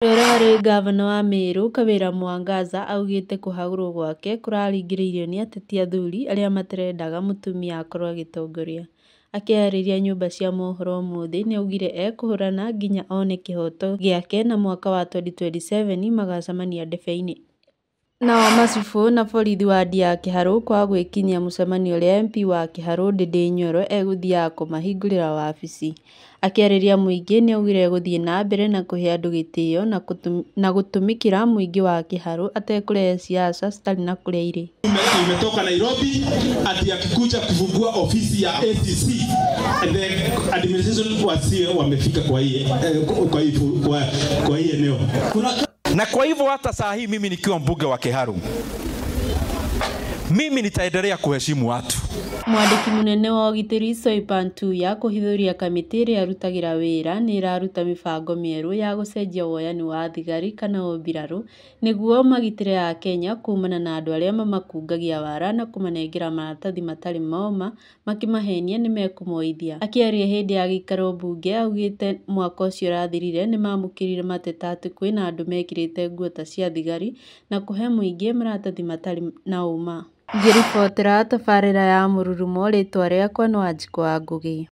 Ũrĩa warĩ ngavana wa Meru, Kawira Mwangaza augĩte kũhagũrwo gwake kũraringĩrĩirio nĩ ateti athuri arĩa matarendaga mũtumia akorwo agĩtongoria. Akĩarĩria nyũmba cia mohoro ũmũthĩ nĩaugire ekũhũrana nginya one kĩhoto gĩake na mwaka wa 2027 magacemania ndebe-inĩ. Nao macibũ na borithi wadi ya Kiharu kwaga gwĩkinyia mũcemanio ũrĩa MP wa Kiharu Ndindi Nyoro egũthiaga kũmahingũrĩra wabici. Akĩarĩria mũingĩ nĩ augire egũthiĩ na mbere na kũhe andũ gĩtĩo na gũtũmĩkĩra mũingĩ wa Kiharu atekũrehe siasa citarĩ na kũrĩa irĩ. Imetoka Nairobi ati akikuja kufungua ofisi ya ACC the administration wasiwe wamefika kwa hii eneo. Kuna Na kwa hivyo hata saa hii mimi nikiwa mbunge wa Kiharu, mimi nitaendelea kuheshimu watu. Mwandĩki mũnene wa ũgitĩri Soipan Tuya kũhithũria kamĩtĩ ĩrĩa arutagĩra wĩra nĩ ĩraruta mĩbango mĩerũ ya gũcenjia woyani wa thigari kana ũmbirarũ nĩguo magitĩre akenya kumana na andũ arĩa mamakungagia wara na kũmanengera maratathi matarĩ ma ũma makĩmahenia nĩmekũmoithia. Akĩaria hĩndĩ ya gĩikaro mbunge augĩte mwaka ũcio ũrathirire nĩmamũkĩrire mateta atĩ kwĩna andũ mekĩrĩte nguo ta cia thigari na kũhe mũingĩ maratathi matarĩ na ũma. Ngĩribotera tabarĩra ya Mũrurumo rĩtwa rĩakwa nĩ Wanjikũ wa Ngũgĩ.